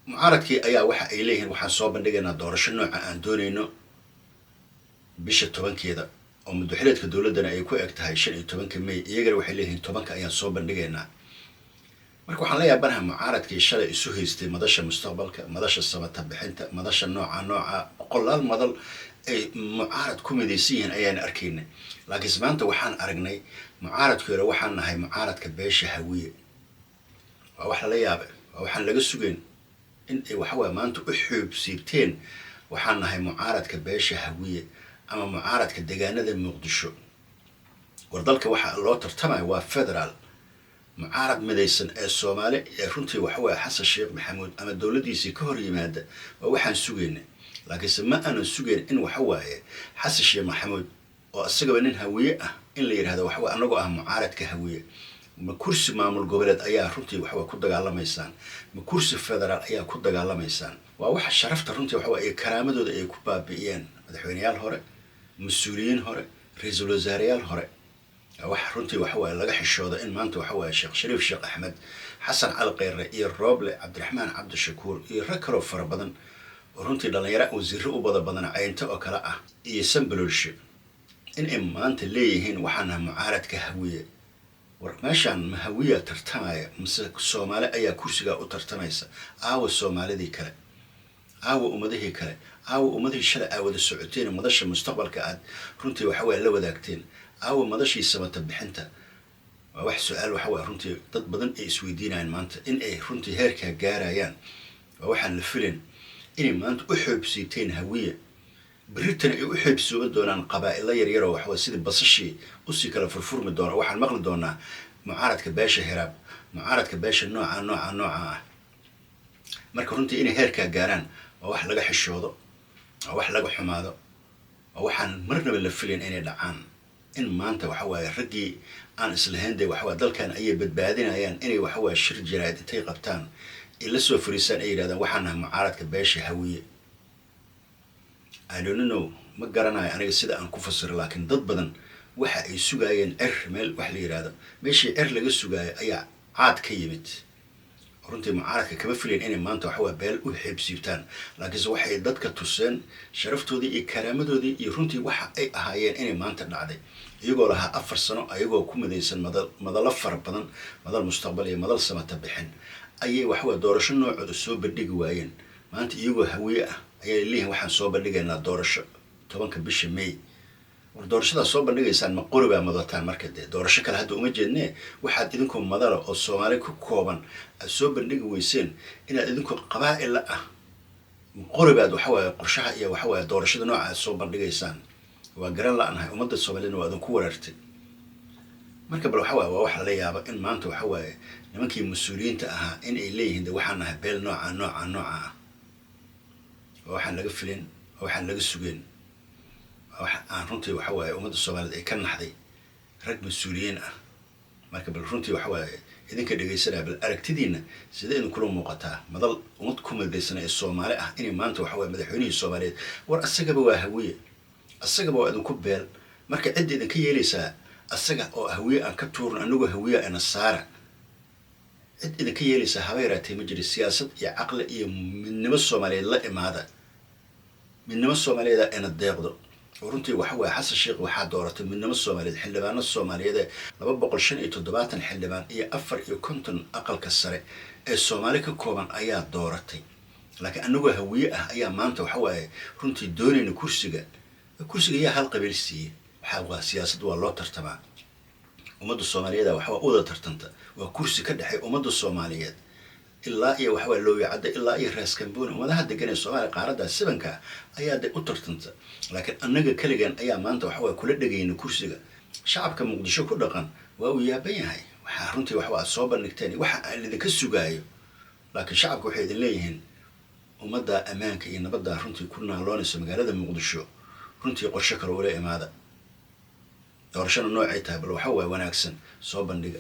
Mucaaradkii ayaa waxa ay leeyihiin waxaan soo bandhigaynaa doorasho nooca aan doonayno bisha 10-keeda, oo muddoxileedka dowladdana ay ku eg tahay 15-ka May. Iyagana waxay leeyihiin 10-ka ayaan soo bandhigaynaa. Marka waxaan la yaabanaha mucaaradkii shalay isu haystay Madasha Mustaqbalka, Madasha Samata Bixinta, madasha nooca nooca, boqolaal madal ay mucaarad ku midaysan yihiin ayaan arkaynay. Laakiinse maanta waxaan aragnay mucaaradku yare waxaan nahay mucaaradka beesha Hawiye. Waa wax lala yaabay, waa waxaan laga sugayn in ay waxawaya maanta u xuubsiibteen waxaan nahay mucaaradka beesha Hawiye ama mucaaradka deegaanada Muqdisho. War dalka waxaa loo tartamaya waa federaal. Mucaarad midaysan ee Soomaali ee runtii waxawaya Xasan Sheekh Maxamuud ama dowladdiisii ka hor yimaada waa waxaan sugaynay. Laakiinse ma aanan sugayn in waxawaaye Xasan Sheekh Maxamuud oo isagaba nin Hawiye ah in la yidhahdo waxaway anagoo ah mucaaradka Hawiye. Ma kursi maamul goboleed ayaa runtii waxaway ku dagaalamaysaan? Ma kursi federaal ayaa ku dagaalamaysaan? Waa waxa sharafta runtii waxaway iyo karaamadooda ay ku baabi'iyeen madaxweyneyaal hore, mas-uuliyiin hore, ra-iisul wasaareyaal hore. Waxa runtii waxawaaye laga xishooda in maanta waxawaaye Sheekh Shariif Sheekh Axmed, Xasan Cali Kheyre iyo Rooble, Cabdiraxmaan Cabdishakuur iyo rag kaloo fara badan oo runtii dhalinyaro wasiiro u bada badan, Caynto oo kale ah iyo Sambalolshe, in ay maanta leeyihiin waxaan nahay mucaaradka Hawiye. War meeshaan ma Hawiya tartamaya mise Soomaali ayaa kursigaa u tartamaysa? Aawa Soomaalidii kale? Aawa ummadihii kale? Aawa ummadihii shalay aa wada socoteen, Madasha Mustaqbalka aad runtii waxawaya la wadaagteen? Aawa Madashii Samata Bixinta? Waa wax su-aal waxawaya runtii dad badan ay isweydiinayaan maanta in ay runtii heerkaa gaarayaan. Waa waxaan la filayn inay maanta u xoobsiiteen Hawiye, berritana ay u xoobsooban doonaan qabaa'ilo yaryaroo waxaway sidii basashii usii kala furfurmi doona. Waxaan maqli doonaa mucaaradka beesha Hiraab, mucaaradka beesha nooca nooca nooca ah. Marka runtii inay heerkaa gaaraan waa wax laga xishoodo, waa wax laga xumaado, waa waxaan marnaba la filayn inay dhacaan, in maanta waxawaaye raggii aan islahayn dee waxawaaye dalkan ayay badbaadinayaan inay waxawaaye shir jaraa'id intay qabtaan ay la soo fariisaan ay yidhahdaan waxaan nahay mucaaradka beesha Hawiye. I don't know, ma garanayo aniga sida aan ku fasiro, laakiin dad badan waxa ay sugaayeen cer meel wax la yidhahdo, meeshii cer laga sugaayo ayaa caad ka yimid. Runtii mucaaradka kama filayn inay maanta waxawaa beel u xeebsiibtaan, laakiinse waxay dadka tuseen sharaftoodii iyo karaamadoodii iyo runtii waxa ay ahaayeen inay maanta dhacday. Iyagoo lahaa 4 sano ayagoo ku midaysan madal, madallo fara badan, Madal Mustaqbal iyo Madal Samata Bixin, ayay waxawaa doorasho noocooda soo bandhigi waayeen. Maanta iyagoo Hawiye ah ayay leeyihin waxaan soo bandhigaynaa doorasho 10-ka bisha May. War doorashadaad soo bandhigaysaan ma qori baa madataan? Marka dee doorasho kale hadda uma jeednee, waxaad idinkoo madala oo Soomaali ku kooban aad soo bandhigi weyseen inaad idinkoo qabaa'ila ah qori baad waxawaaye qorshaha iyo waxawaaye doorashada nooca aad soo bandhigaysaan waa garan la-nahay. Ummadda Soomaaliyadna waa idinku wereertay. Marka bal waxawaaye waa wax lala yaaba in maanta waxawaaye nimankii mas-uuliyiinta ahaa in ay leeyihiin de waxaan nahay beel nooca nooca nooca ah. Waa waxaan laga filin, waa waxaan laga sugeyn, waa wax aan runtii waxawaaye ummadda Soomaaliyeed ay ka naxday rag mas-uuliyiin ah. Marka bal runtii waxawaaye idinka dhegaysanaya, bal aragtidiina sidee idinkula muuqataa madal ummad ku midaysan ee Soomaali ah inay maanta waxawaaye madaxweynihii Soomaaliyeed, war asagaba waa Hawiye, asagaba waa idinku beel, marka cidda idinka yeelaysaa asaga oo Hawiye aan ka tuurno, anagoo Hawiye ana saara, cid idinka yeelaysaa haba yaraatee ma jira. Siyaasad iyo caqli iyo midnimo Soomaaliyeed la imaada. Midnimo Soomaaliyeeda ina deeqdo oo runtii waxa waye Xasan Sheekh waxaa dooratay midnimo Soomaaliyeed. Xildhibaano Soomaaliyeed ee 275 xildhibaan iyo 54 aqalka sare ee Soomaali ka kooban ayaa dooratay. Laakiin anagoo Hawiye ah ayaa maanta waxa waaye runtii doonayna kursiga. Kursiga yaa hal qabiil siiyey? Waxaa waa siyaasad, waa loo tartamaa. Ummadda Soomaaliyeed waxa waa u wada tartanta. Waa kursi ka dhexay ummadda Soomaaliyeed ilaa iyo waxawaa Looyacadda ilaa iyo Raaskambooni. Ummadaha degan ee Soomaaliya, qaaradda sibanka ayaa de u tartanta, laakiin annaga keligan ayaa maanta waxawaa kula dhegayna kursiga. Shacabka Muqdisho ku dhaqan waa uu yaaban yahay waxaa runtii waxwa aad soo bandhigteen, waxa aan idinka sugaayo. Laakiin shacabka waxay idin leeyihiin ummadda ammaanka iyo nabadda runtii ku naaloonaysa magaalada Muqdisho, runtii qorshe kale ula imaada, doorashada noocay tahay bal waxa waay wanaagsan soo bandhiga.